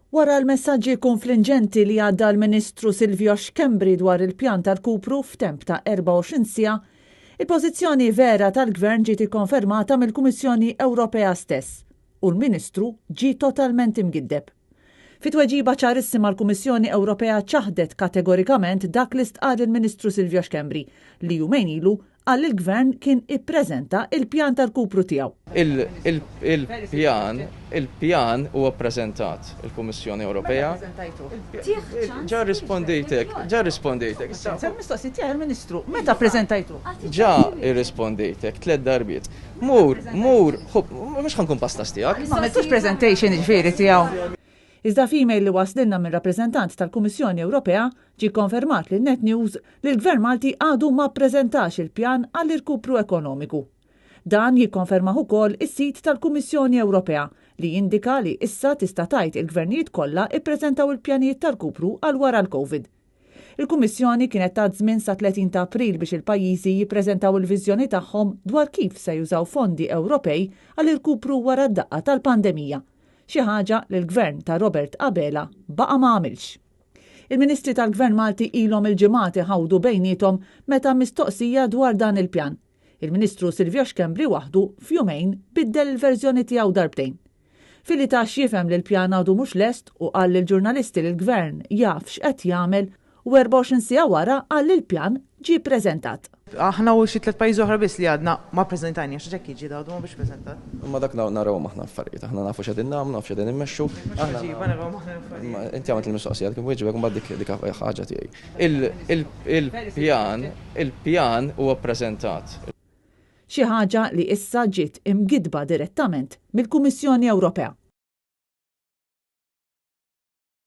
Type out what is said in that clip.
Wara l-messaġġi kunflinġenti li għadda l-Ministru Silvio Schembri dwar il-pjan ta' rkupru f'temp ta' 24 siegħa, il-pożizzjoni vera tal-Gvern ġiet ikkonfermata mill-Kummissjoni Ewropea stess u l-Ministru ġie totalment imgiddeb. Fi tweġiba ċarissima l-Kummissjoni Ewropea ċaħdet kategorikament dak li stqarr il-Ministru Silvio Schembri li jumejn ilu qal li l-Gvern kien ippreżenta l-pjan ta' rkupru tiegħu. Il-pjan il-pjan huwa ppreżentat il-Kummissjoni Ewropea. Ġa rrispondejtek, ġa rrispondejtek. Il-mistoqsijiet tiegħi għall-Ministru, meta ppreżentajtuh? Ġa rrispondejtek tlett darbiet. Mur, mur, mhux ħa nkun pastas tiegħek. Ma għamiltux presentation jiġifieri tiegħu. Iżda f'email li waslilna minn rappreżentant tal-Kummissjoni Ewropea, ġie kkonfermat lil Net News li l-Gvern Malti għadu ma ppreżentax il-pjan għall-irkupru ekonomiku. Dan jikkonfermah ukoll is-sit tal-Kummissjoni Ewropea li jindika li issa tista' tgħid il-gvernijiet kollha ppreżentaw il-pjanijiet ta' rkupru għal wara l-Covid. Il-Kummissjoni kienet tat żmien sat-30 ta' April biex il-pajjiżi jippreżentaw il-viżjoni tagħhom dwar kif se jużaw fondi Ewropej għal irkupru wara d-daqqa tal-pandemija. Xi ħaġa li l-Gvern ta' Robert Abela baqa' ma għamilx. Il-Ministri tal-Gvern Malti ilhom il-ġimgħat iħawdu bejniethom meta mistoqsija dwar dan il-pjan. Il-Ministru Silvio Schembri waħdu f'jumejn biddel il-verżjoni tiegħu darbtejn. Filli ta x'jifhem li l-pjan għadu mhux lest u qal lill-ġurnalisti li l-Gvern jaf x'qed jagħmel u 24 siegħa wara qal li l-pjan ġie ppreżentat. Aħna u xi tlett pajjiżi oħra biss li għadna ma ppreżentajniex, għax hekk jiġi għadu ma biex preżentat. Imma dak narawhom aħna affarijiet, aħna nafu x'qegħdin nagħmlu, nafu x'qegħdin immexxu. Aħna narawhom aħna l-affarijiet. Inti għamilt il-mistoqsija, dik inwieġbek imbagħad dik dik ħaġa tiegħi. Il-pjan, il-pjan huwa ppreżentat. Xi ħaġa li issa ġiet imgiddba direttament mill-Kummissjoni Ewropea.